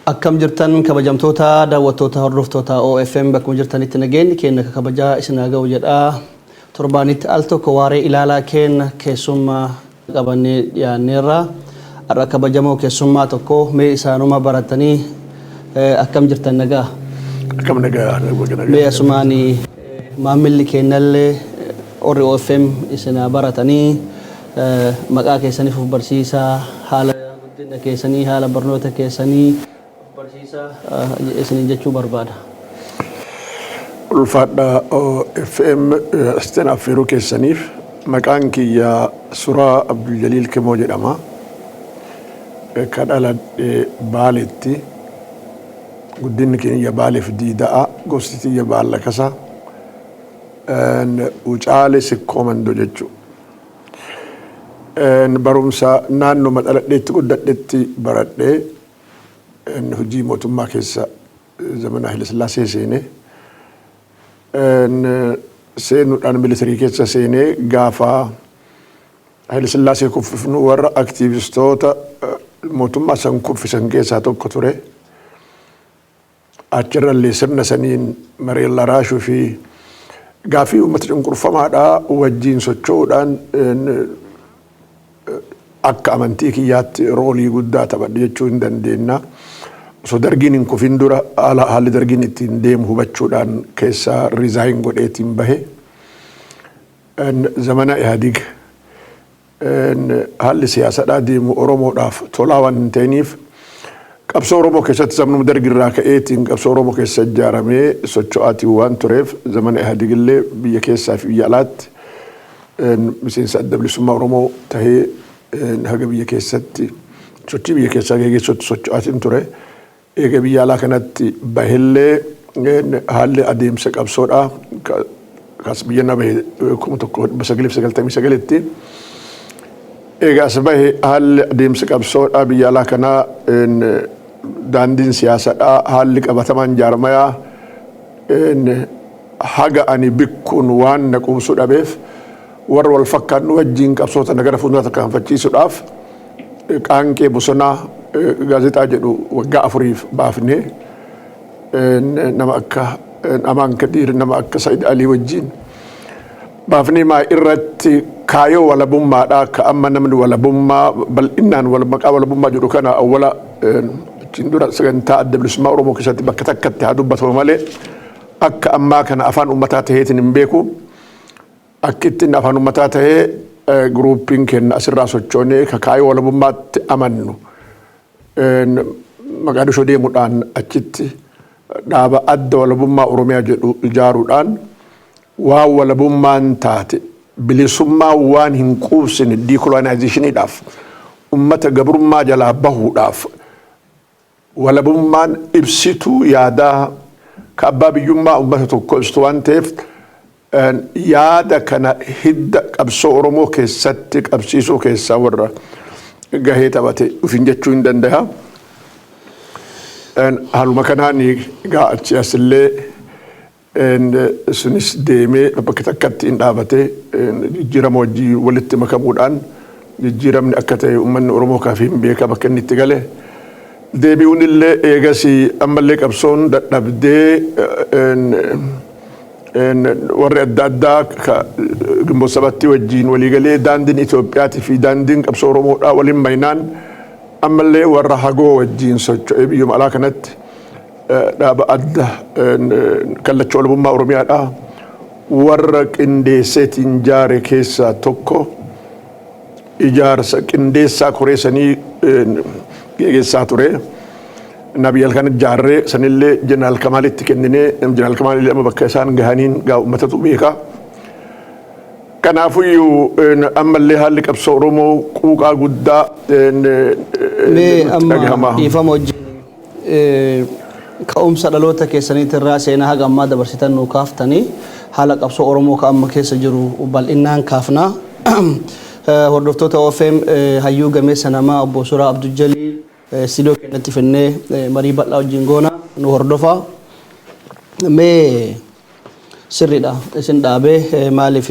Akkam jirtan, kabajamtoota daawwattoota, hordoftoota OFM? Bakkuma jirtanitti nageenyi keenya ka kabajaa isin haa ga'u jedha. Torbaanitti al tokko waaree ilaalaa keenya keessummaa qabannee dhiyaanneerra. Har'a kabajamoo keessummaa tokko mee isaanuma baratanii. Akkam jirtan, nagaa? Akkam, nagaa. Mee asumaan maamilli keenyallee, warri OFM, isin haa baratanii. Maqaa keessaniif of barsiisaa, haala guddina keessanii, haala barnoota keessanii of barsiisaa isiniin jechuu barbaada. Ulfaadha, OFM asitti affeeruu keessaniif. Maqaan kiyya Suraa Abduljaliil Kimoo jedhama. Ka dhaladhe Baaletti. Guddinni kiyya Baaleef Diida'a. Gosti tiyya Baallakasa. Wucaale Sikkoo Mandoo jechuudha. Barumsa naannoma dhaladheetti guddadhetti baradhee, hojii mootummaa keessa zamana Haile Sillaasee seenee, seenuudhaan militarii keessa seenee, gaafa Haile Sillaasee kuffifnu warra aktiivistoota mootummaa san kuffisan keessaa tokko ture. Achirrallee sirna saniin mareen laraashuu fi gaafii uummata cunqurfamaadhaa wajjiin socho'uudhaan akka amantii kiyyaatti roolii guddaa taphadhe jechuu hin dandeenya. Osoo Dargiin hin kufin dura haalli Dargiin ittiin deemu hubachuudhaan keessaa resign godheetiin bahe. Zamana Ihaadig haalli siyaasadhaa deemu Oromoodhaaf tolaa waan hin ta'iniif, qabsoo Oromoo keessatti zamnuma Dargirraa ka'eetiin qabsoo Oromoo keessa ijaaramee socho'aatiin waan tureef, zamana Ihaadig illee biyya keessaa fi biyya alaatti miseensa Adda Bilisummaa Oromoo tahee haga biyya keessatti sochii biyya keessaa geggeessutti socho'aatiin ture. Eega biyya alaa kanatti bahellee haalli adeemsa qabsoodhaa kas biyya na bahe 1999tti. Eega as bahe haalli adeemsa qabsoodhaa biyya alaa kanaa, daandiin siyaasadhaa, haalli qabatamaan jaarmayaa haga ani bikkuun waan na quubsuu dhabeef, warra wal fakkaannu wajjiin qabsoota na gara fuuldura tarkaanfachiisuudhaaf Qaanqee Bosonaa gaazexaa jedhu waggaa 4f baafnee, nama akka Amaan Kadiir, nama akka Said Alii wajjiin baafnee, maa irratti kaayoo walabummaadhaa ka amma namni walabummaa bal'innaan wal maqaa walabummaa jedhu kana awwala achiin dura sagantaa Adda Bilisummaa Oromoo keessatti bakka takkatti haa dubbatamu malee, akka ammaa kana afaan uummataa taheetiin hin beeku. Akki ittiin afaan uummataa tahee guruupiin keenya asirraa sochoonee ka kaayoo walabummaatti amannu Maqaadishoo deemuudhaan achitti dhaaba Adda Walabummaa Oromiyaa jedhu ijaaruudhaan, waan walabummaan taate, bilisummaa waan hin quubsine, decolonizationiidhaaf, ummata gabrummaa jalaa bahuudhaaf, walabummaan ibsituu yaadaa ka abbaa biyyummaa ummata tokko ibsitu waan ta'eef, yaada kana hidda qabsoo Oromoo keessatti qabsiisuu keessaa warra gahee taphate ufin jechuu hin danda'a. Haaluma kanaan egaa achi asillee sunis deemee bakka takkatti hin dhaabate. Jijjiirama wajjin walitti makamuudhaan jijjiiramni akka ta'e uummanni Oromoo kaafii hin beeka bakka inni itti gale. Deebi'uun illee eegas ammallee qabsoon dadhabdee, warri adda addaa Ginboot Sabatti wajjin waliigalee daandiin Itoophiyaatii fi daandiin qabsoo Oromoodhaa waliin maynaan, ammallee warra hagoo wajjin socho'ee biyyuma alaa kanatti dhaaba Adda Kallacha Walabummaa Oromiyaadhaa warra qindeesseetiin jaare keessaa tokko, ijaarsa qindeessaa koree sanii geggeessaa ture. Nabiyyal kana jaarree sanillee Jeneraal Kamaalitti kenninee, Jeneraal Kamaalillee amma bakka isaan gahaniin gaa uummatatu beeka. Kanaafuyyuu ammallee haalli qabsoo Oromoo quuqaa guddaa Mee amma dhiifama wajjin, ka'umsa dhaloota keessaniitirraa seenaa haga ammaa dabarsitan nuu kaaftanii, haala qabsoo Oromoo ka amma keessa jiru bal'innaan kaafna. Hordoftoota OFM, hayyuu gameessa namaa obbo Suraa Abdujjaliil istiidiyoo keenyatti finnee marii bal'aa wajjin goona, nu hordofa. Mee sirriidha isin dhaabee, maaliif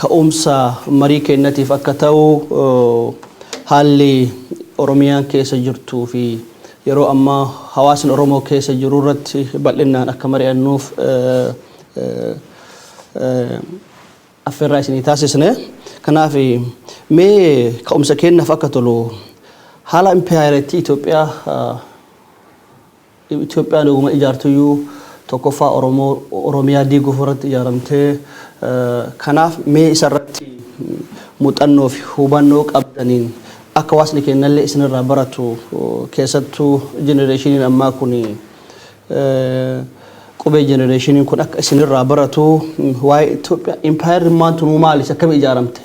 ka'umsa marii keenyatiif akka ta'u, haalli Oromiyaan keessa jirtuu fi Yeroo ammaa hawaasni Oromoo keessa jiru irratti bal'inaan akka mari'annuuf affeerraa isinii taasisne. Kanaaf mee ka'umsa kennaaf akka tolu haala impaayerattii Itoophiyaa, Itoophiyaan dhuguma ijaartuyyuu tokkoffaa Oromoo Oromiyaa diiguuf irratti ijaaramtee, kanaaf mee isarratti muuxannoo fi hubannoo qabdaniin akka hawaasni keenyallee isinirraa baratu, keessattuu generationiin ammaa kun, qubee generationiin kun akka isinirraa baratu, waa'ee Itoophiyaa impaayerri maantu nuu maalis, akkamii ijaaramte,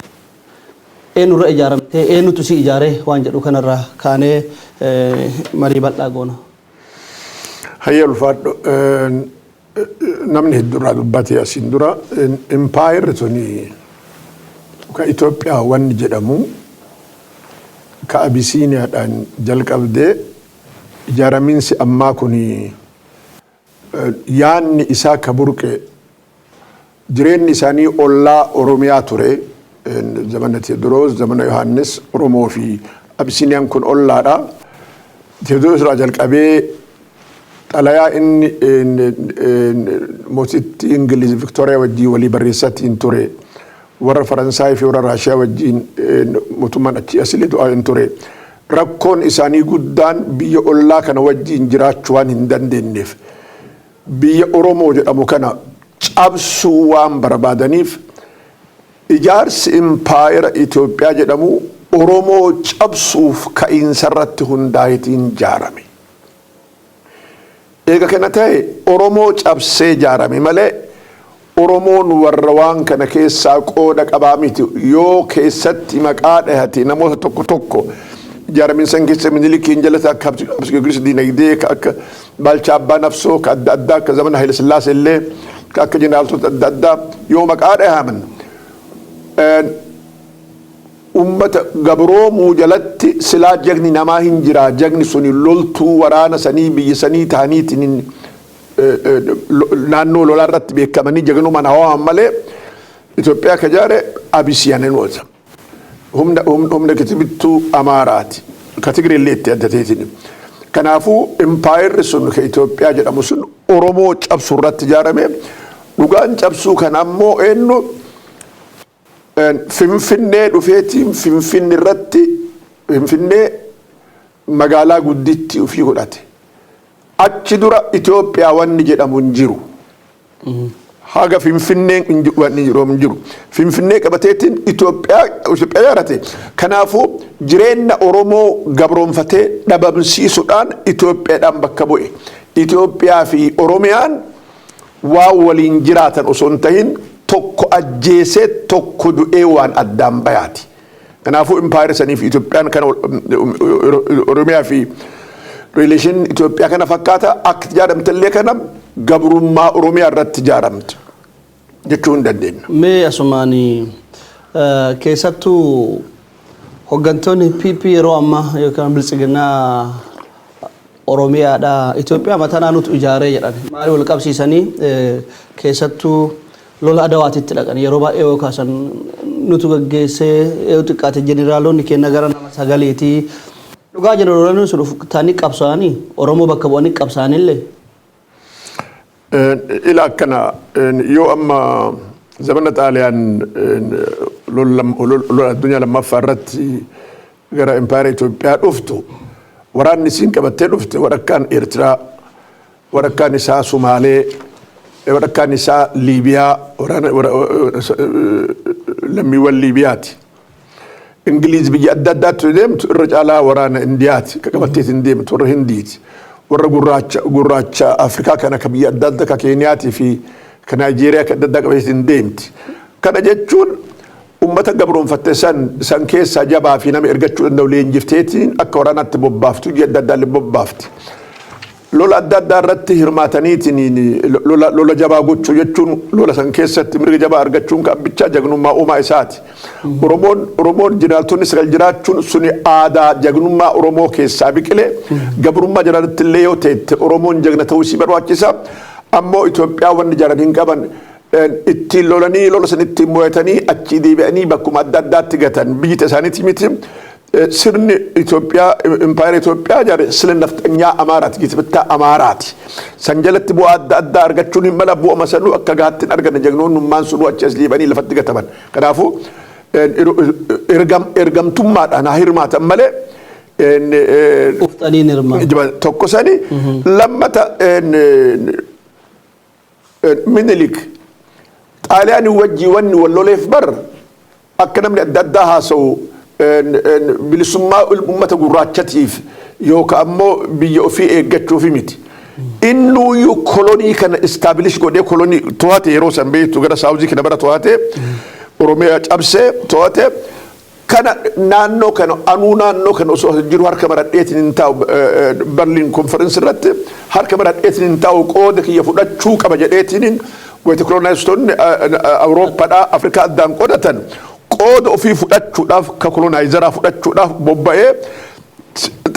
eenyurra ijaaramtee, eenyutu si ijaaree waan jedhu kanarraa kaanee marii bal'aa goona. Hayya, ulfaadhu. Namni hedduurraa dubbate asiin dura. Impaayerri tuni ka Itoophiyaa wanni jedhamu ka Abisiiniyaadhaan jalqabdee ijaaramiinsi ammaa kun yaanni isaa ka burqe jireenyi isaanii ollaa Oromiyaa ture. Zamana Teediroos, zamana Yohaannis Oromoo fi Abisiiniyaan kun ollaadha. Teediroos irraa jalqabee xalayaa inni mootitti Ingiliz Viktooriyaa wajjin walii barreessaatiin ture. Warra Faransaay fi warra Raashiyaa wajjin mootummaan achii asilee du'aa hin ture. Rakkoon isaanii guddaan biyya ollaa kana wajjin jiraachuu waan hin dandeenyeef, biyya Oromoo jedhamu kana cabsuu waan barbaadaniif, ijaarsi impaayera Itoophiyaa jedhamu Oromoo cabsuuf ka'iinsa irratti hundaa'eetiin ijaarame. Eega kana ta'e, Oromoo cabsee ijaarame malee Oromoon warra waan kana keessaa qooda qabaa miti. Yoo keessatti maqaa dhahate namoota tokko tokko ijaaramiinsan keessa Minilikiin jalatti akka Habsi Diinagdee, akka Baalchaa Abbaa Nafsoo, ka adda addaa, akka zamana Haile Sillaasee illee ka akka jeneraaltota adda addaa yoo maqaa dhahaman, ummata gabroomuu jalatti silaa jagni namaa hin jira. Jagni suni loltuu waraana sanii biyya sanii ta'aniitiin naannoo lolaa irratti beekamanii jagnumaan hawaaman malee Itoophiyaa ka jaare Abisiyaaninoota. Humna kitibittuu Amaaraati. Ka Tigreellee itti addateetiin. Kanaafuu impaayerri sun ka Itoophiyaa jedhamu sun Oromoo cabsuu irratti ijaarame. Dhugaan cabsuu kana ammoo eenyu Finfinnee dhufeetiin Finfinne irratti Finfinnee magaalaa gudditti ofii godhate. Achi dura Itoophiyaa wanni jedhamu hin jiru. Haga Finfinneen wanni jedhamu hin jiru. Finfinnee qabateetiin Itoophiyaa ijaarate. Kanaafuu jireenya Oromoo gabroonfatee dhabamsiisuudhaan Itoophiyaadhaan bakka bu'e. Itoophiyaa fi Oromiyaan waan waliin jiraatan osoo hin tahin tokko ajjeesee tokko du'ee waan addaan bayaati. Kanaafuu impaayera sanii fi Itoophiyaan kana, Oromiyaa fi relation Itoophiyaa kana fakkaata. Akka ijaaramte illee kana gabrummaa Oromiyaa irratti ijaaramte jechuu hin dandeenya. Mee asumaan keessattuu hooggantoonni PP yeroo ammaa yookaan Biltsiginnaa Oromiyaadha. Itoophiyaa mataa naannootu ijaaree jedhan. Maali wal qabsiisanii? Keessattuu lola Adawaatitti dhaqan yeroo baay'ee yoo kaasan nutu gaggeessee, yoo xiqqaate jeneraalonni keenya gara nama sagaliiti. Dhugaa jeneraalonni sun ta'anii qabsaa'anii Oromoo bakka bu'anii qabsaa'anillee. Ila akkana, yoo amma zamana Xaaliyaan lola addunyaa lammaffaa irratti gara impaayera Itoophiyaa dhuftu, waraanni isiin qabattee dhufte walakkaan Eertiraa, walakkaan isaa Sumaalee, walakkaan isaa Liibiyaa, waraana lammiiwwan Liibiyaati. Ingiliiz biyya adda addaatti deemtu irra caalaa waraana Indiyaati ka qabatteetiin deemtu, warra Hindiiti. Warra gurraacha Afrikaa kana ka biyya adda addaa, ka Keeniyaatii fi ka Naayijeeriyaa ka adda addaa qabatteetiin deemti. Kana jechuun ummata gabroonfatte san keessaa jabaa fi nama ergachuu danda'u leenjifteetiin akka waraanaatti bobbaaftu, biyya adda addaa bobbaafti. Lola adda addaa irratti hirmaataniitiin lola jabaa gochuu jechuun, lola san keessatti mirga jabaa argachuun kan bichaa jagnummaa uumaa isaati. Oromoon jeneraaltonni sagal jiraachuun suni aadaa jagnummaa Oromoo keessaa biqile. Gabrummaa jalatti illee yoo ta'e Oromoon jagna ta'uu isii barbaachisa. Ammoo Itoophiyaa wanni ijaaran hin qaban. Ittiin lolanii lola san ittiin mo'atanii achii deebi'anii bakkuma adda addaatti gatan, biyyi isaaniiti miti. Sirni Itoophiyaa, impaayera Itoophiyaa ijaare sirna nafxanyaa Amaaraati, gita bittaa Amaaraati. San jalatti bu'aa adda addaa argachuun hin mala, bu'ama sanuu akka gahaatti hin arganne, jagnoonnummaan sunuu achi as dhiibanii lafatti gataman. Kanaafuu ergamtummaadhaan haa hirmaatan malee Uftaniin hirmaatu. Tokko sani. Lammata, Minilik Xaaliyaanii wajjii wanni wal loleef bar akka namni adda addaa haasa'u bilisummaa uummata gurraachatiif yookaan ammoo biyya ofii eeggachuufi miti. Innuuyyuu kolonii kana establish godhee kolonii to'ate. Yeroo san beektu gara southii kana bara to'ate, Oromiyaa cabsee to'ate. Kana naannoo kana anuu naannoo kana osoo jiru harka maradheetiin hin taa'u, Berlin Conference irratti harka maradheetiin hin taa'u, qooda kiyya fudhachuu qaba jedheetiin, wayita colonizestoonni Awurooppaadhaa Afrikaa addaan qodatan qooda ofii fudhachuudhaaf, ka colonizeraa fudhachuudhaaf bobba'ee,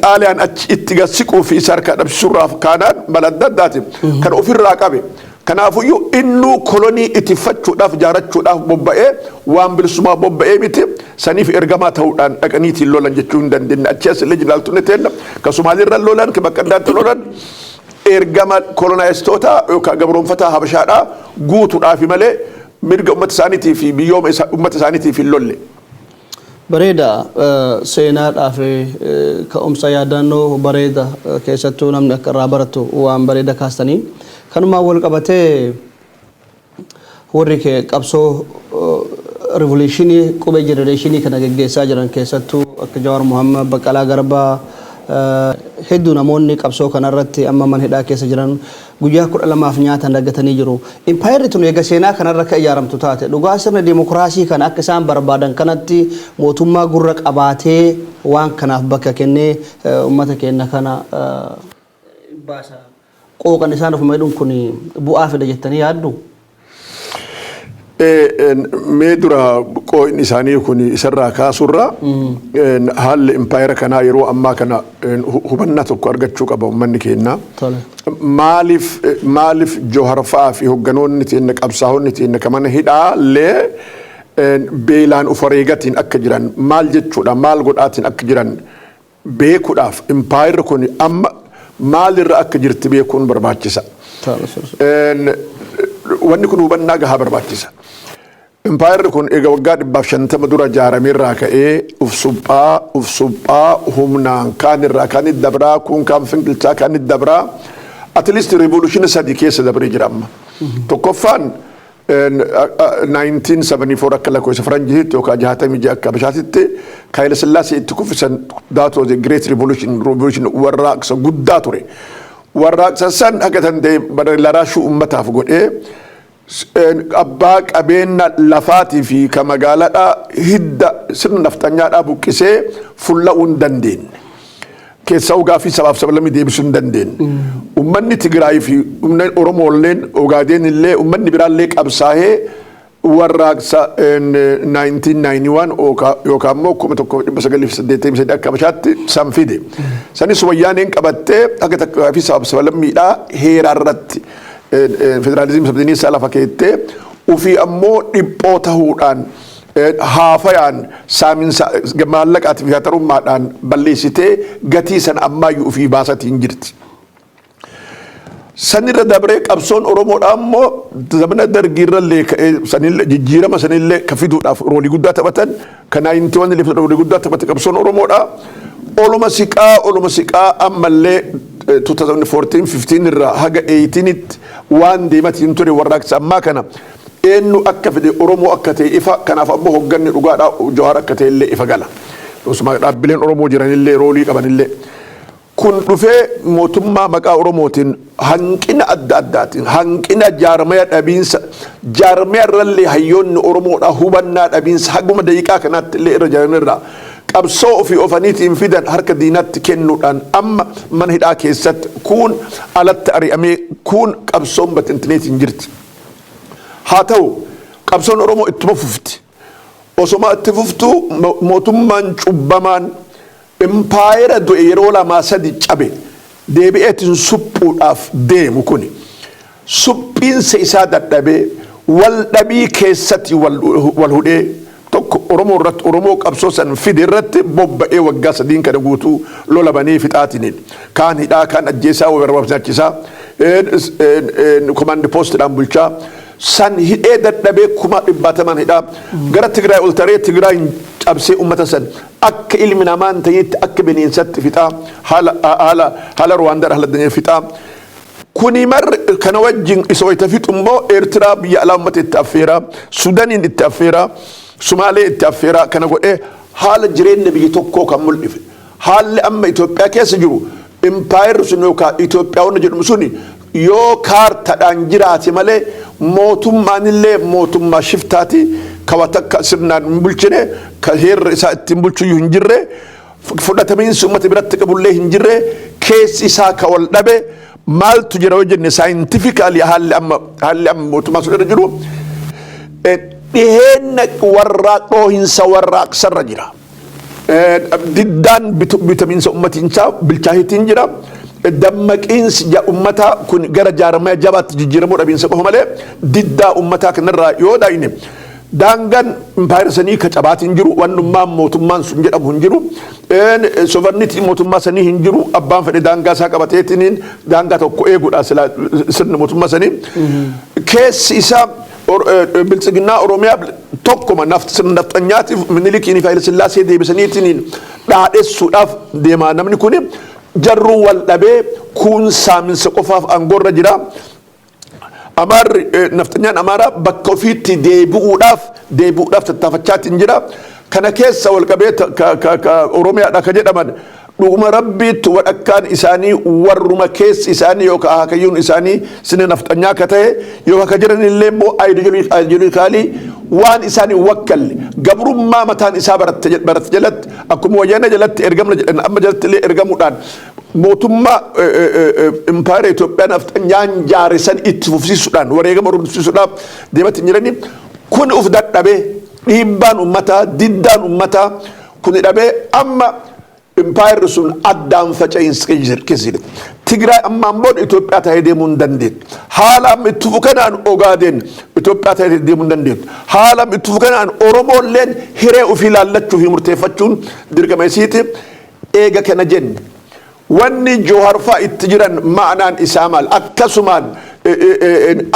Xaaliyaan achi itti gad siquu fi isa harkaa dhabsisuurraaf kaanaan mala adda addaati kan ofirraa qabe. Kanaafuyyuu innuu kolonii ittifachuudhaaf, jaarachuudhaaf bobba'ee, waan bilisummaa bobba'ee miti. Saniif ergamaa ta'uudhaan dhaqaniitiin lolan jechuu hin dandeenye. Achi as illee jilaaltonni teenna ka Somaaliirra lolan, ka bakka addaatti lolan, ergama colonizestoota yookaan gabroonfataa Habashaadhaa guutuudhaafi malee mirga uummata isaaniitii fi biyyooma uummata isaaniitiif hin lolle. Bareeda, seenaadhaaf ka'umsa yaadannoo bareeda, keessattuu namni akka irraa baratu waan bareeda kaastanii. Kanumaan wal qabatee, warri kee qabsoo revolutionii qubee generationii kana geggeessaa jiran, keessattuu akka Jawaar Muhammad, Baqqalaa Garbaa, hedduu namoonni qabsoo kanarratti amma mana hidhaa keessa jiran guyyaa 12f nyaata daggatanii jiru. Impaayerri tun eega seenaa kanarra akka ijaaramtu taate, dhugaa sirna dimokiraasii kana akka isaan barbaadan kanatti mootummaa gurra qabaatee waan kanaaf bakka kennee uummata keenya kana baasa. Qooqan isaan ofuma jedhuun kun bu'aa fida jettanii yaaddu? Mee dura qooqni isaanii kun isarraa kaasurra, haalli impaayera kanaa yeroo ammaa kana hubannaa tokko argachuu qaba uummanni keenya. Maaliif Jawar fa'aa fi hogganoonni teenya, qabsaa'onni teenya ka mana hidhaa illee beelaan of wareegatiin akka jiran, maal jechuudha, maal godhaatiin akka jiran beekuudhaaf, impaayerri kun amma maalirra akka jirti beekuun barbaachisa. Wanni kun hubannaa gahaa barbaachisa. Impaayerri kun egaa waggaa 150 dura ijaarameerraa ka'ee uf suphaa uf suphaa, humnaan kaan irraa kaan dabraa, kun kaan finqilchaa kaan dabraa, at least revolution sadi keessa dabree jira amma. Tokkoffaan 1974 akka lakkoofsa faranjiitti yookaan 66 akka Habashaatitti Haayila Sillaasee itti kuffisan. That was a great revolution, warraaqsa guddaa ture. Warraaqsa san haga danda'e laraashuu uummataaf godhee, abbaa qabeenya lafaatii fi ka magaalaadhaa hidda sirna nafxanyaadhaa buqqisee fulla'uu hin dandeenye. Keessaa gaaffii sabaaf sablammii deebisuu hin dandeenye. Uummanni Tigraay fi uummanni Oromoolleen, Ogaadeen illee, uummanni biraallee qabsaa'ee warraaqsa 1991 yookaan immoo 1983 akka Habashaatti san fide. Sanis Wayyaaneen qabattee akka takkaa fi sabaaf sablammiidhaa heeraa irratti federaalizimii sabdaneessaa lafa keettee, ofii ammoo dhiphoo tahuudhaan, haafayaan saaminsa maallaqaatii fi hatarummaadhaan balleessitee, gatii sana ammaayyuu ofii baasatiin jirti. Sanirra dabree qabsoon Oromoodhaa immoo zamana Dargiirrallee ka'ee sanillee jijjiirama sanillee ka fiduudhaaf roolii guddaa taphatan, ka 91 illee roolii guddaa taphate qabsoon Oromoodhaa. Oluma siqaa oluma siqaa ammallee 2014 15 irraa haga 18tti waan deematiin ture. Warraaqsa ammaa kana eenyu akka fide, Oromoo akka ta'e ifa. Kanaaf ammoo hogganni dhugaadhaa Jawaar akka ta'e illee ifa gala. Osuma dhaabbileen Oromoo jiranillee roolii qabanillee. Kun dhufee mootummaa maqaa Oromootiin hanqina adda addaatiin, hanqina jaarmaya dhabiinsa, jaarmaya irrallee hayyoonni Oromoodhaa hubannaa dhabiinsa, haguma daqiiqaa kanaatti illee irra jiranirraa qabsoo ofii ofaniitiin fidan harka diinatti kennuudhaan, amma mana hidhaa keessatti kuun alatti ari'amee, kuun qabsoon batintineetiin jirti. Haa ta'u, qabsoon Oromoo ittuma fufti. Osoma itti fuftuu mootummaan cubbamaan impaayera du'e yeroo lamaa sadi cabe deebi'eetiin suphuudhaaf deemu kuni suphiinsa isaa dadhabee, wal dhabii keessatti wal hudhee Tokko Oromoo irratti, Oromoo qabsoo san fide irratti bobba'ee waggaa 3n kana guutuu lola banee fixaatiniin. Kaan hidhaa, kaan ajjeesaa, barbaachisaa, command postidhaan bulchaa. San hidhee dadhabee kuma dhibbaatamaan hidhaa. Gara Tigraay ol taree Tigraay cabsee uummata san akka ilmi namaa hin ta'initti akka bineensatti fixaa, haala Ruwaandaa haala addunyaa fixaa. Kuni marri kana wajjin isa wayita fixu immoo Eertiraa biyya alaa uummata itti affeeraa, Sudaniin itti affeeraa, Sumaalee itti affeeraa, kana godhee haala jireenya biyya tokkoo kan mul'ife. Haalli amma Itoophiyaa keessa jiru, impaayerri sun yookaan Itoophiyaawwan jedhamu suni yoo kaartaadhaan jiraate malee, mootummaan illee mootummaa shiftaati, kawa takka sirnaan hin bulchine, ka heerri isaa ittiin bulchuyyuu hin jirre, fudhatamiinsi uummata biratti qabullee hin jirre, keessi isaa ka wal dhabe. Maaltu jira yoo jenne, scientifically haalli amma mootummaa sun irra jiru dhiheenna warraa dhoohinsa warraaqsarra jira. Diddaan bitamiinsa ummatiinchaa bilchaahitiin jira. Dammaqiinsi ummataa kun gara jaarmaya jabaatti jijjiiramuu dhabiinsa qofa malee, diddaa ummataa kanarraa yoo dhaayne, daangaan impaayera sanii ka cabaatiin jiru, wannummaan mootummaan sun jedhamu hin jiru. Sovereignty mootummaa sanii hin jiru. Abbaan fedhe daangaa isaa qabateetiniin daangaa tokko eeguudha sirni mootummaa sanii. Keessi isaa Biltsiginnaa Oromiyaa tokkuma sirna nafxanyaatiif Minilikiin fi Haile Sillaasee deebisaniitiin dhaadhessuudhaaf deemaa. Namni kun jarruu wal dhabee kuun saaminsa qofaaf aangoorra jira. Amaarri, nafxanyaan Amaaraa bakka ofiitti deebi'uudhaaf tattaafachaatiin jira. Kana keessa wal qabee Oromiyaadha ka jedhaman, dhuguma Rabbiitti wadhakkaan isaanii warruma keessi isaanii yookaan akaakayyuun isaanii sirna nafxanyaa akka ta'e yookaan ka jiran illee immoo ideologically waan isaanii wakkalle, gabrummaa mataan isaa baratte jalatti, akkuma Wayyaana jalatti ergamna jedhan, amma jalatti illee ergamuudhaan mootummaa impaayera Itoophiyaa nafxanyaan jaarisan itti fufsiisuudhaan wareegama horsiisuudhaaf deematti hin jirani. Kun uf dadhabee, dhiibbaan ummataa, diddaan ummataa kun dhabee, amma impaayerri sun addaan faca'iinsa keessa jira. Tigraay ammaan booda Itoophiyaa ta'ee deemuu hin dandeettu. Haala amma itti fufu kanaan Ogaadeen Itoophiyaa ta'ee deemuu hin dandeettu. Haala amma itti fufu kanaan Oromoolleen hiree ofii laallachuu fi murteeffachuun dirqama isiiti. Eega kana jenne, wanni Joohar fa'aa itti jiran ma'anaan isaa maal? Akkasumaan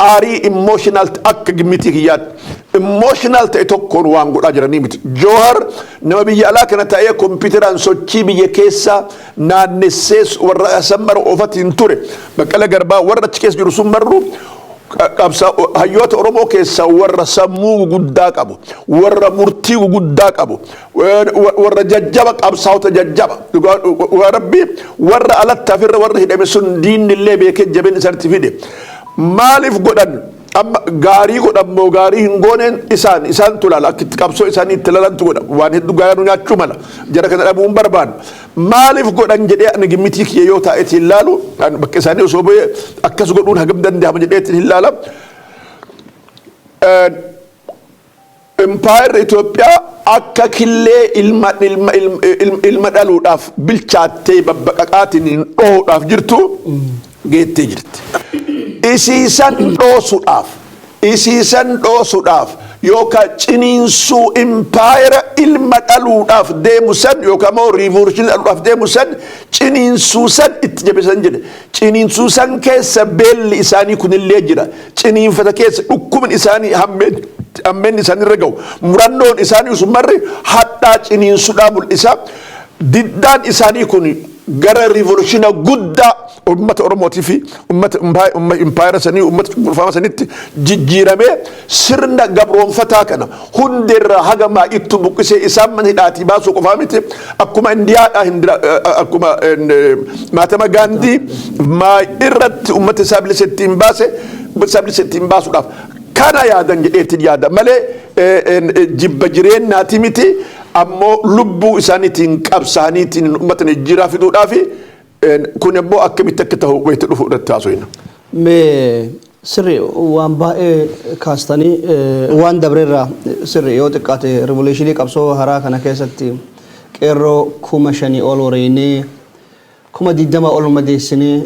aarii emotional, akka gimmitii kiyyaatti emotional ta'e tokkoon waan godhaa jiranii miti. Joohar nama biyya alaa kana ta'ee kompiitaraan sochii biyya keessa naannessee warra san mara oofatiin ture. Baqqala Garbaa, warra achi keessa jiru sun marru qabsa hayyoota Oromoo keessaa warra sammuu guguddaa qabu, warra murtii guguddaa qabu, warra jajjaba, qabsaa'ota jajjaba. Dhugaa Rabbii, warra alatti hafirra warra hidhame sun diinni illee beekee jabeen isaanitti fide. Maaliif godhan? Amma gaarii godhan moo gaarii hin gooneen isaan tulaala, akka itti qabsoo isaanii itti lalantu godha. Waan hedduu gaarii nu nyaachuu mala, jara kana dhabuu hin barbaadu. Maaliif godhan jedhee ani gimmitii kiyya yoo taa'eetiin hin laalu, bakka isaanii osoo bu'ee akkas godhuun hagam danda'ama jedheetiin hin laala. Impaayerri Itoophiyaa akka killee ilma dhaluudhaaf bilchaattee babbaqaqaatiin hin dhohuudhaaf jirtu geettee jirti. Isiisan dhoosuudhaaf yookaan ciniinsuu impaayera ilma dhaluudhaaf deemu san yookaan immoo revolution dhaluudhaaf deemu san ciniinsuu san itti jabeessan jedhe. Ciniinsuu san keessa beelli isaanii kunillee jira. Ciniinfata keessa dhukkubni isaanii, hammeenni isaanii irra ga'u. Murannoon isaanii sun marri hadhaa ciniinsuudhaa mul'isa. Diddaan isaanii kun gara revolutiona guddaa ummata Oromootii fi ummata impaayera sanii, ummata cunqurfama sanitti jijjiiramee, sirna gabroonfataa kana hundeerraa haga maa'ittu buqqisee isaan mana hidhaatii baasuu qofaa miti, akkuma Indiyaadhaa, akkuma Mahatma Gaandii maa irratti ummata isaa bilisa ittiin baase, ummata isaa bilisa ittiin baasuudhaaf kana yaadan jedheetiin yaada malee jibba jireenyaati miti. Ammoo lubbuu isaaniitiin qabsaaniitiin ummata jijjiiraa fiduudhaafi kun immoo akkamitti akka ta'u wayita dhufu irratti haasofna. Mee sirri waan baay'ee kaastanii, waan dabreerraa sirri yoo xiqqaate revolutionii qabsoo haraa kana keessatti qeerroo 5,000 ol wareeynee, 20,000 ol madeessinee,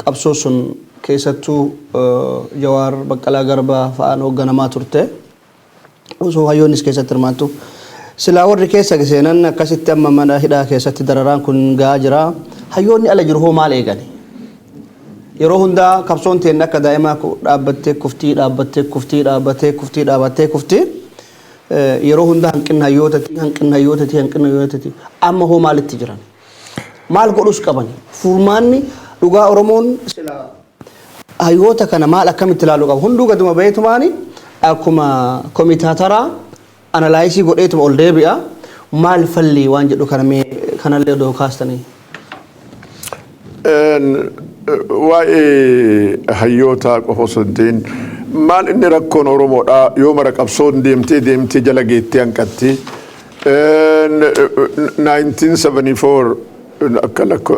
qabsoo sun keessattuu Jawaar, Baqqalaa Garbaa fa'aan hoogganamaa turte. Osoo hayyoonnis keessatti hirmaattu. Silaa warri keessa seenan akkasitti amma mana hidhaa keessatti dararaan kun gahaa jira. Hayyoonni ala jiru hoo maal eegani? Yeroo hundaa qabsoon teenna akka daa'imaa dhaabbattee kuftii, dhaabbattee kuftii, dhaabbattee kuftii, dhaabbattee kuftii. Yeroo hundaa hanqinna hayyootati, hanqinna hayyootati, hanqinna hayyootati. Amma hoo maalitti jiran? Maal godhus qabani? Furmaanni dhugaa Oromoon silaa hayyoota kana maal akkamitti ilaaluu qaba? Hunduu gaduma baheetumaani akkuma komitaataraa analysis godheetuma ol deebi'a. Maal falli waan jedhu kana mee kanallee odoo kaastanii. Waa'ee hayyoota qofa osoo hin ta'in, maal inni rakkoon Oromoodhaa yoo mara qabsoon deemtee deemtee jala geettee hanqatti. 1974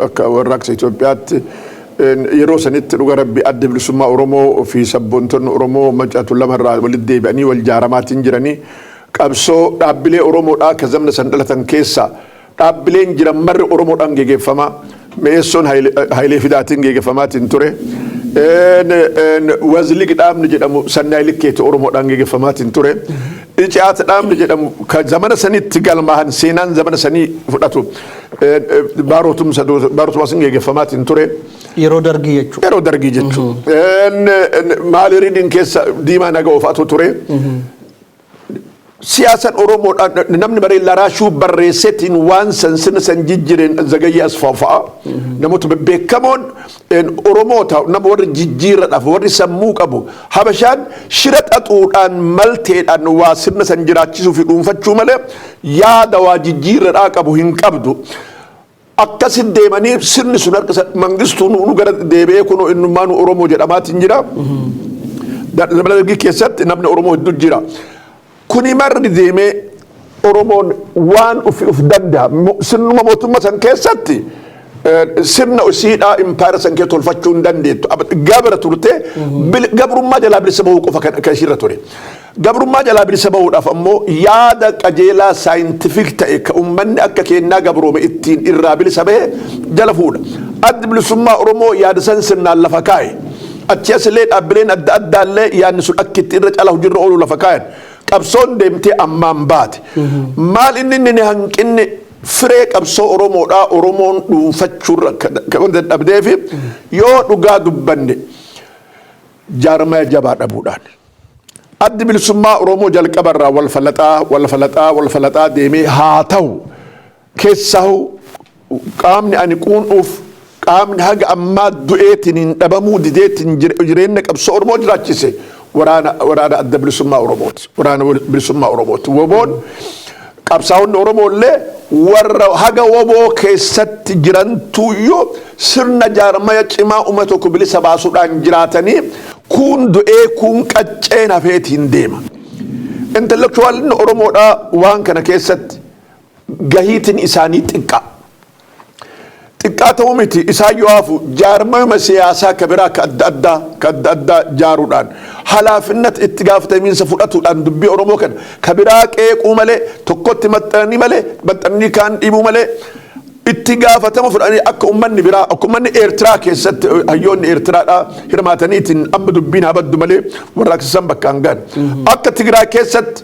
akka warraaqsa Itoophiyaatti yeroo sanitti, dhuga rabbi, Adda Bilisummaa Oromoo fi sabboontonni Oromoo Maccaa lamarraa walitti deebi'anii wal jaaramaatiin jiranii, qabsoo dhaabbilee Oromoodhaa ka zamna san dhalatan keessaa dhaabbileen jiran marri Oromoodhaan geggeeffama. Meessoon Hayilee Fidaatiin geggeeffamaatiin ture. Wazlig dhaabni jedhamu Sannaay Likkeeti Oromoodhaan geggeeffamaatiin ture. Icaat dhaabni jedhamu ka zamana sanitti galmaahan seenaan zamana sanii fudhatu Baarootumsaatiin geggeeffamaatiin ture. Yeroo Dargii jechuudha. Yeroo Dargii jechuudha. Maali keessa Diimaa Naga ofaatu ture. Siyaasan Oromoodhaan namni maree laraashuu barreesseetiin waan san sirna san jijjiireen Zagayyee Asfaa fa'a. Namoota bebbeekamoon Oromoota, nama warri jijjiirradhaaf warri sammuu qabu. Habashaan shira xaxuudhaan malteedhaan waa sirna san jiraachisuu fi dhuunfachuu malee yaada waa jijjiirradhaa qabu hin qabdu. Akkasit deemanii sirni sun harka Mangistuu nu gara deebi'ee kunoo innummaa nu Oromoo jedhamaatiin jira. Zamana Dargii keessatti namni Oromoo hedduu jira. Kuni marri deemee Oromoon waan ufi uf danda'a. Sirnuma mootummaa san keessatti sirna isiidhaa impaayera san keessa tolfachuu hin dandeettu. Gabra turte, gabrummaa jalaa bilisa bahuu qofa kan ishiirra ture. Gabrummaa jalaa bilisa bahuudhaaf ammoo yaada qajeelaa scientific ta'e ka uummanni akka kennaa gabroome ittiin irraa bilisa bahe jala fuudha. Addi Bilisummaa Oromoo yaada san sirnaan lafa kaa'e. Achi asillee dhaabbileen adda addaallee yaadni sun akka itti irra caalaa hojiirra oolu lafa kaa'an. Qabsoon deemtee ammaan baate. Maal inni hanqinni firee qabsoo Oromoodhaa Oromoon dhuunfachuurra kan dadhabdee fi yoo dhugaa dubbanne jaarmaya jabaa dhabuudhaan. Addi Bilisummaa Oromoo jalqabarraa wal falaxaa, wal falaxaa, wal falaxaa deemee haa ta'u, keessaahu qaamni ani quunuuf, qaamni haga ammaa du'eetiin hin dhabamuu dideetiin jireenya qabsoo Oromoo jiraachise waraana Adda Bilisummaa Oromooti. Waraana Bilisummaa Oromooti. Woboon qabsaa'onni Oromoo illee warra haga woboo keessatti jirantuyyuu sirna jaarmaya cimaa uummata tokko bilisa baasuudhaan jiraatanii kuun du'ee kuun qacceen hafeetiin deema. Intellectualonni Oromoodhaa waan kana keessatti gahiitiin isaanii xiqqaa. Xiqqaa ta'uu miti, isaan yoo hafu jaarmama siyaasaa ka biraa ka adda addaa jaaruudhaan halaafinnat itti gaafatamiinsa fudhatuudhaan dubbii Oromoo kana ka biraa qeequu malee, tokkotti maxxananii malee, maxxananii kaan dhiibuu malee, itti gaafatama fudhanii akka uummanni biraa, akka uummanni Eertiraa keessatti hayyoonni Eertiraadhaa hirmaataniitiin amma dubbiin haa baddu malee warraaqsisan bakka hangaan. Akka Tigraay keessatti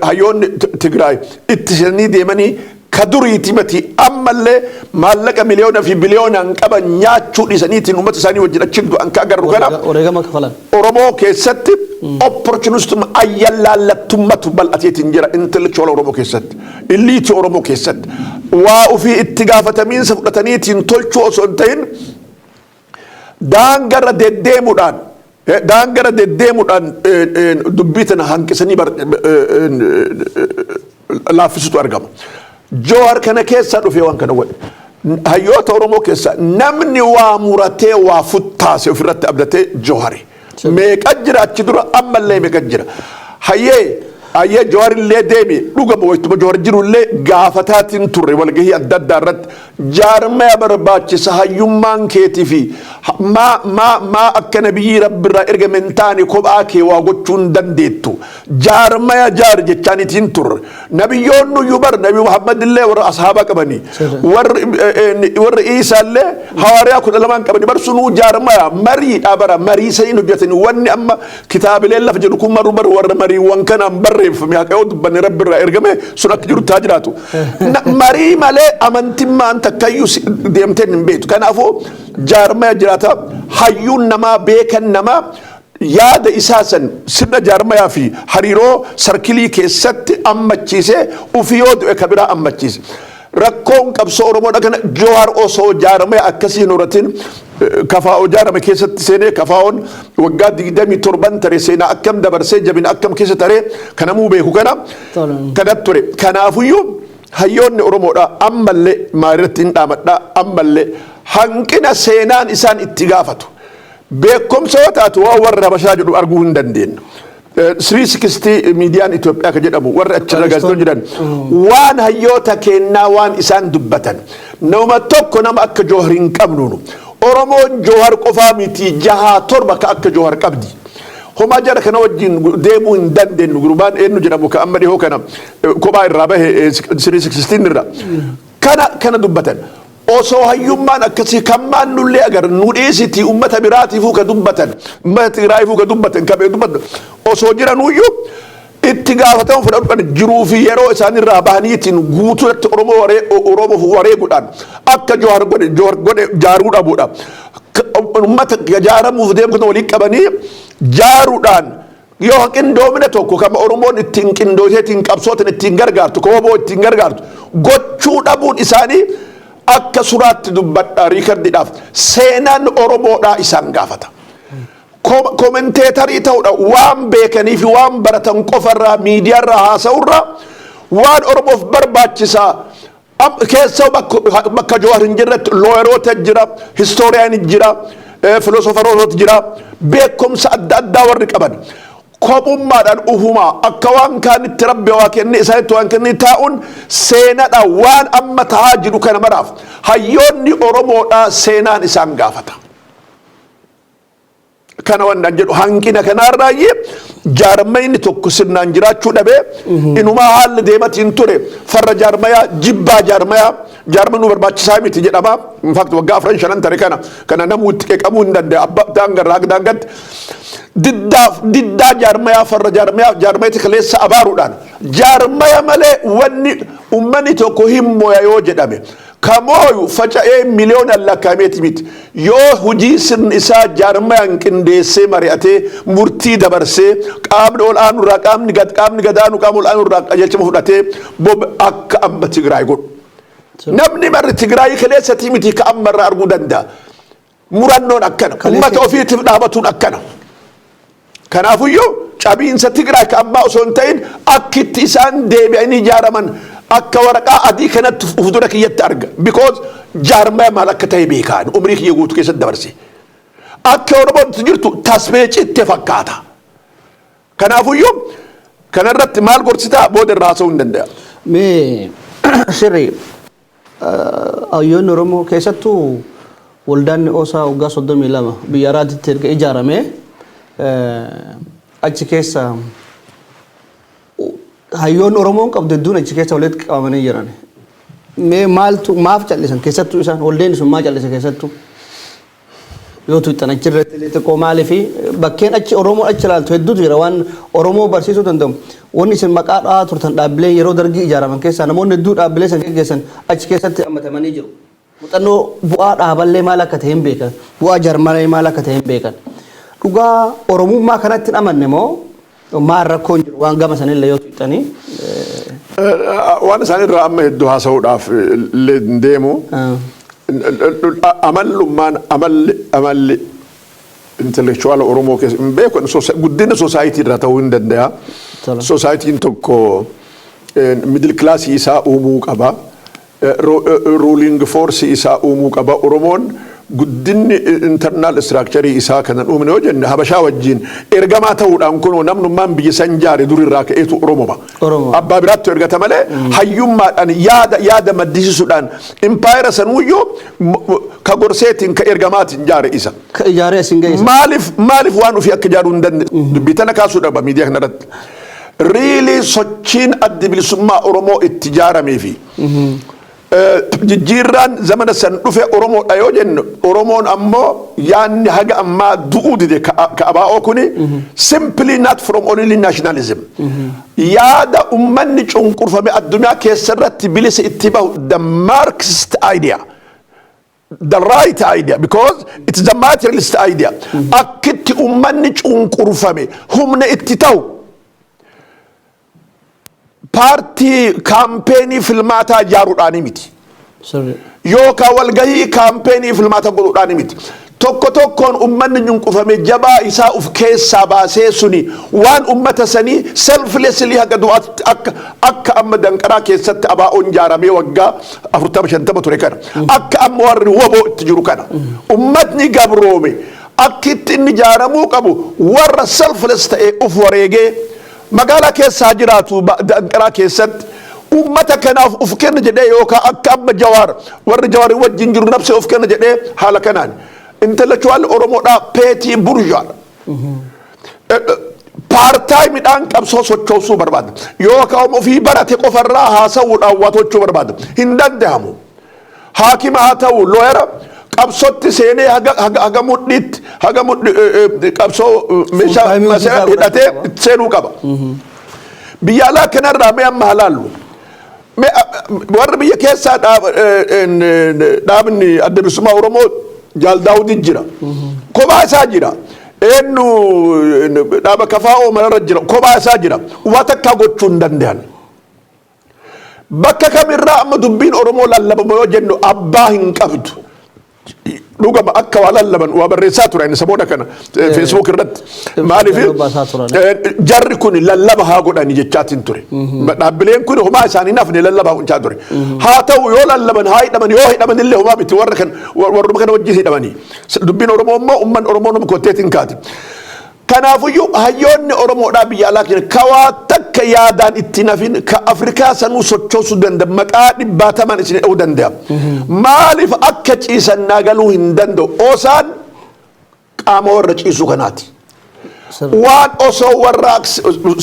hayyoonni Tigraay itti seenanii deemanii ka duriiti mati, ammallee maallaqa miliyoona fi biliyoonaan qaban nyaachuu dhiisaniitiin uummata isaanii wajjin achi du'an ka agarru kana. Wareegama kafalan. Oromoo keessatti opportunistum ayyallaallattummatu bal'ateetiin jira. Intellectual Oromoo keessatti, elite Oromoo keessatti waa ofii itti gaafatamiinsa fudhataniitiin tolchuu osoo hin ta'in daangarra deddeemuudhaan dubbii tana hanqisanii laaffisutu argama. Joowar kana keessaa dhufee waan kana godhe. Hayyoota Oromoo keessaa namni waa muratee waa futtaase ofirratti abdatee Joowari. Meeqa jira achi dura, ammallee meeqa jira. Hayyee hayyee, Joowar illee deemi, dhugama wayituma Joowar jiru illee gaafataatiin turre walgahii adda addaa irratti, jaarmaya barbaachisa hayyummaan keetii fi maa maa maa akka nabiyyi rabbirraa ergame hin taane kophaa kee waa gochuu hin dandeettu. Jaarmaya jaar jechaaniitiin turre. Nabiyyoonni iyyuu bar Nabi Muhammad illee warra ashaabaa qabanii, warri Iisaa illee hawaariyaa 12 qabanii bar. Sunuu jaarmaya mariidha bara marii saniin hojjetanii. Wanni amma kitaabileen lafa jedhu kun maruu bar warra mariiwwan kanaan barreeffame. Barreeffame haqa yoo dubbanne Rabbi irraa ergame sun akka jiru taa jiraatu. Marii malee amantimmaan takkayyuu deemtee hin beektu. Kanaafuu jaarmaya jiraata, hayyuun namaa, beekan namaa yaada isaa san sirna jaarmayaa fi hariiroo sarkilii keessatti ammachiisee, ufii yoo du'e ka biraa ammachiise. Rakkoon qabsoo Oromoodha kana. Jowaar osoo jaarmaya akkasii hin horatin KFO jaarame keessatti seenee, KFOn waggaa 27 tare, seenaa akkam dabarsee, jabina akkam keessa taree kanamuu beeku kana kanatti ture. Kanaafuyyuu hayyoonni Oromoodha ammallee maalirratti hin dhaamadha, ammallee hanqina seenaan isaan itti gaafatu. Beekumsa yoo taatu waan warra Habashaa jedhu arguu hin dandeenyu. 360 miidiyaan Itoophiyaa kan jedhamu, warra achirra gaazexoon jedhan, waan hayyoota kennaa waan isaan dubbatan, nama tokko nama akka Joohar hin qabnuunu. Oromoon Joohar qofaa miti, jahaa torba ka akka Joohar qabdi. Homaa jara kana wajjin deemuu hin dandeenyu. Gurbaan eenyu jedhamu ka amma dhihoo kana kophaa irraa bahe 360 irra. Kana kana dubbatan. Osoo hayyummaan akkasii kan maan nullee agar nu dhiisiti, ummata biraatiifuu ka dubbatan, ummata Tigraayifuu ka dubbatan, ka dubbatan osoo jiranuyyuu, itti gaafatama fudhatuudhaan jiruu fi yeroo isaanirraa bahaniitiin guutuutti Oromoo waree Oromoof wareeguudhaan akka Johaar godhe, Johaar godhe jaaruu dhabuudha. Ummata jaaramuuf deemu kana walii qabanii jaaruudhaan yoo qindoomina tokko kama Oromoon ittiin qindootee ittiin qabsootan ittiin gargaartu, kooboo ittiin gargaartu gochuu dhabuun isaanii, akka suraatti dubbadha, recordiidhaaf seenaan Oromoodhaa isaan gaafata. Commentator ta'uudha, waan beekanii fi waan baratan qofarraa miidiyaarraa haasa'urraa, waan Oromoof barbaachisaa keessa bakka Jawaar hin jirretti lawyeroota jira, historian jira, philosopheroota jira, beekumsa adda addaa warri qaban kophummaadhaan ufumaa akka waan kaanitti Rabbi waa kenne isaanitti waan kenne taa'uun seenadha. Waan amma tahaa jiru kana maraaf hayyoonni Oromoodhaa seenaan isaan gaafata. Kana waan jedhu, hanqina kanaarraayyee jaarmayni tokko sirnaan jiraachuu dhabee, inumaa haalli deematiin ture farra jaarmayaa, jibbaa jaarmayaa, jaarma nu barbaachisaa miti jedhama. In fact, waggaa afran shanan tare kana kana namuu itti qeeqamuu hin danda'a. Abba daangarraa haga daangatti diddaaf diddaa jaarmayaa, farra jaarmayaa, jaarmayatti kaleessa abaaruudhaan, jaarmaya malee wanni ummanni tokko hin moya yoo jedhame, kamooyu faca'ee miliyoonaan lakkaa'ameeti miti. Yoo hujii sirni isaa jaarmayaan qindeessee, mari'atee, murtii dabarsee, qaamni ol aanurraa qaamni gad, qaamni gadaanu qaama ol aanurraa qajeelchama fudhatee bob akka amma Tigraay godhu. Namni marri Tigraay kaleessatii miti ka amma irraa arguu danda'a. Murannoon akkana. Ummata ofiitiif dhaabatuun akkana. Kanaafuyyuu cabiinsa Tigraay ka ammaa osoo hin ta'in, akkitti isaan deebi'anii ijaaraman akka waraqaa adii kanatti uf dura kiyyatti arga. Because jaarmaya maal akka ta'e beekaan umrii kiyya guutuu keessatti dabarse. Akka Oromoon jirtu tasbee citte fakkaata. Kanaafuyyuu kanarratti maal gorsitaa booda irraa haasa'uu hin danda'a. Mee sirri hayyoonni Oromoo, keessattuu waldaan OSA waggaa 32 biyya Araatitti erga ijaarame, achi keessa hayyoonni Oromoon qabdu hedduun achi keessa walitti qabamanii jiran. Mee maaltu maaf callisan? Keessattuu isaan waldeen sun maa callise? Keessattuu yoo tuuxan achirratti illee xiqqoo, maalii fi bakkeen achi Oromoo achi ilaaltu hedduutu jira waan Oromoo barsiisuu danda'u. Wanni isin maqaa dha'aa turtan, dhaabbilee yeroo Dargii ijaaraman keessaa namoonni hedduu dhaabbilee san geggeessan achi keessatti hammatamanii jiru. Muuxannoo bu'aa dhaaballee maal akka ta'e hin beekan. Bu'aa jarmalee maal akka ta'e hin beekan. Dhugaa Oromummaa kanatti hin amanne moo maal rakkoon jiru, waan gama sanillee yoo tuuxanii? Waan isaan irraa amma hedduu haasa'uudhaaf illee hin deemu. Amallummaan amalli intellectual Oromoo keessa hin beeku, guddina society irraa ta'uu hin danda'a. Societyn tokko middle classii isaa uumuu qaba. Ruling force isaa uumuu qaba. Oromoon guddinni internal structure isaa kanan uumne yoo jenne, Habashaa wajjin ergamaa ta'uudhaan kunoo namnummaan biyya san jaare durirraa ka'eetu Oromoma. Abbaa biraatti ergata malee, hayyummaadhaan yaada maddisiisuudhaan impaayera sanuuyyuu ka gorseetiin ka ergamaatiin jaare isa. Ka ijaaree isin ga'e. Maaliif waan ofii akka ijaaruu hin dandeenye dubbii tana kaasuu dhaba miidiyaa kanarratti. Really, sochiin Addi Bilisummaa Oromoo itti ijaaramee fi Jijjiirraan zamana san dhufe Oromoodha yoo jennu, Oromoon ammoo yaanni haga ammaa du'uu dide ka ABO kuni simply not from only nationalism. Yaada ummanni cunqurfame addunyaa keessarratti bilisa itti bahu, the Marxist idea, the right idea, because it's the materialist idea. Akkitti ummanni cunqurfame humna itti ta'u paartii kaampeenii filmaataa ijaaruudhaani miti. Yookaan walgahii kaampeenii filmaata godhuudhaani miti. Tokko tokkoon ummanni cunqurfame jabaa isaa uf keessaa baasee suni waan ummata sanii selflessly haga du'aatti, akka amma danqaraa keessatti ABO'n ijaaramee waggaa 40 50 ture kana, akka amma warri WBO itti jiru kana, ummatni gabroome akkitti inni ijaaramuu qabu warra selfless ta'ee uf wareegee magaalaa keessaa jiraatu danqaraa keessatti ummata kanaaf uf kenna jedhee, yookaan akka amma Jawaar, warri Jawaarii wajjin jiru nabsee uf kenna jedhee haala kanaan intellectual Oromoodhaa petty bourgeois part-timeiidhaan qabsoo sochoosuu barbaada, yookaan ofii barate qofarraa haasawuudhaan waa tochuu barbaada. Hin danda'amu. Haakima haa ta'u, lawyer, qabsootti seenee haga mudhiitti, haga mudhi qabsoo meeshaa Full-time hojii isaa hidhatee godhachuu qaba. Seenuu qaba. Biyya alaa kanarraa mee amma halaallu. Warri biyya keessaa dhaabni Adda Bilisummaa Oromoo Jaal Daawudii jira. Kophaa isaa jira. Eenyu dhaaba KFO mararra jira. Kophaa isaa jira. Waa takkaa gochuu hin danda'an. Bakka kamirraa amma dubbiin Oromoo lallabamu yoo jennu abbaa hin qabdu. Dhugama akka waa lallaban waa barreessaa ture inni saboota kana Facebook irratti. Maaliif baasaa turan. Jarri kun lallaba haa godhani jechaatiin ture. Dhaabbileen kun homaa isaanii nafne lallaba haa gochaa ture. Haa ta'u, yoo lallaban haa hidhaman, yoo hidhaman illee homaa miti, warra kan warruma kana wajjin hidhamanii. Dubbiin Oromoo immoo uummanni Oromoo nama kotteetiin kaati. Kanaafuyyuu hayyoonni Oromoodhaa biyya alaa keenya ka waa takka yaadaan itti nafin ka Afrikaa sanuu sochoosuu danda'a, maqaa dhibbaatamaan isin dha'uu danda'a. Maaliif akka ciisan naa galuu hin danda'u? Osaan qaama warra ciisuu kanaati. Waan osoo warra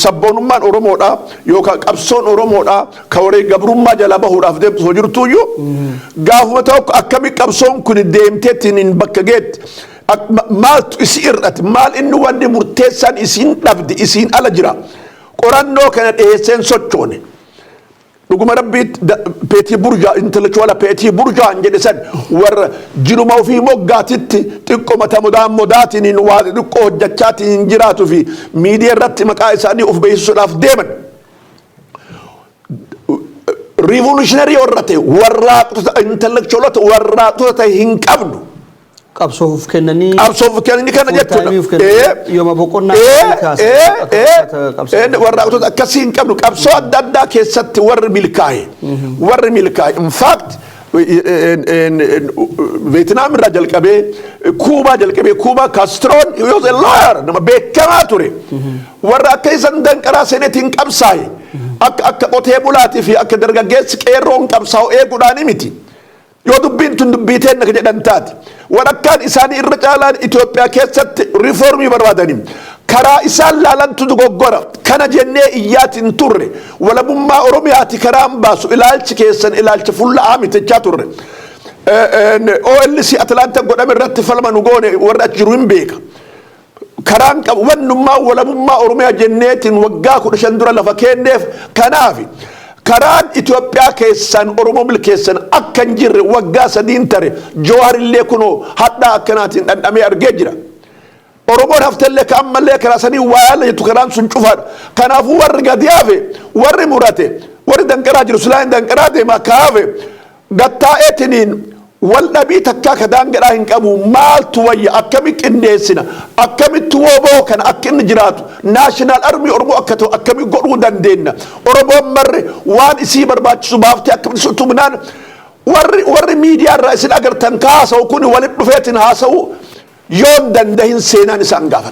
sabboonummaan Oromoodhaa yookaan qabsoon Oromoodhaa ka waree gabrummaa jala bahuudhaaf deemtu osoo jirtuyyuu, gaafuma tokko akkami qabsoon kun deemteetiin hin bakka geetti, maaltu isi irrate, maal inni wanni murteessaan isiin dhabde isiin ala jira, qorannoo kana dhiyeesseen sochoone. Dhuguma Rabbii, petty bourgeois intellectual, petty bourgeois hin jedhe san, warra jiruma ofii moggaatitti xiqqoo mata modaan modaatiin waa xiqqoo hojjechaatiin hin jiraatuu fi miidiyaa irratti maqaa isaanii of beeksisuudhaaf deeman. Revolutionary warra ta'e, warraaqtota, intellectualota warraaqtota ta'e hin qabnu. Qabsoof kennanii. Qabsoof kennanii kana jechuudha. Full-timeii of kennanii yooma boqonnaa Warraaqtota akkasii hin qabnu. Qabsoo adda addaa keessatti warri milkaa'e. Warri milkaa'e. In fact, Vietnam irraa jalqabee, Kuubaa jalqabee, Kuubaa Castroon he was a lawyer, nama beekamaa ture. Warra akka isan danqaraa seenetiin qabsaa'e. Akka qotee bulaatii fi akka dargaggeessi qeerroon qabsaa'u eeguudhaani miti. Yoo dubbiin tun dubbii teenna ka jedhan taate, walakkaan isaanii irra caalaan Itoophiyaa keessatti riifoormii barbaadanii karaa isaan laalantu dogoggora kana jennee iyyaatiin turre. Walabummaa Oromiyaati karaan baasu ilaalchi keessan ilaalcha fulla'aa miti jechaa turre. OLC Atlanta godhame irratti falma nu goone warri achi jiru hin beeka. Karaan qabu wannummaa walabummaa Oromiyaa jenneetiin waggaa 15 dura lafa kenneef. Kanaafi karaan Itoophiyaa keessan Oromoo milkeessan akka hin jirre waggaa 3n tare Jawaar illee kunoo hadhaa akkanaatiin dhandhamee argee jira. Oromoon haftellee ka ammallee karaa sanii waa yaala jettu karaan sun cufaadha. Kanaafuu warri gadi hafe, warri murate, warri danqaraa jiru silaa hin danqaraa deema ka hafe gattaa'eetiniin wal dhabii takkaa ka daangadhaa hin qabu. Maaltu wayya, akkami qindeessina, akkamitti WBO kana akka inni jiraatu, national army Oromoo akka ta'u akkami godhuu dandeenya, Oromoon marre waan isii barbaachisu baaftee akkamitti tumnaan, warri miidiyaa irraa isin agartan kaasa'u kun walitti dhufeetiin haasa'u yoon dandahin seenaan isaan gaafata.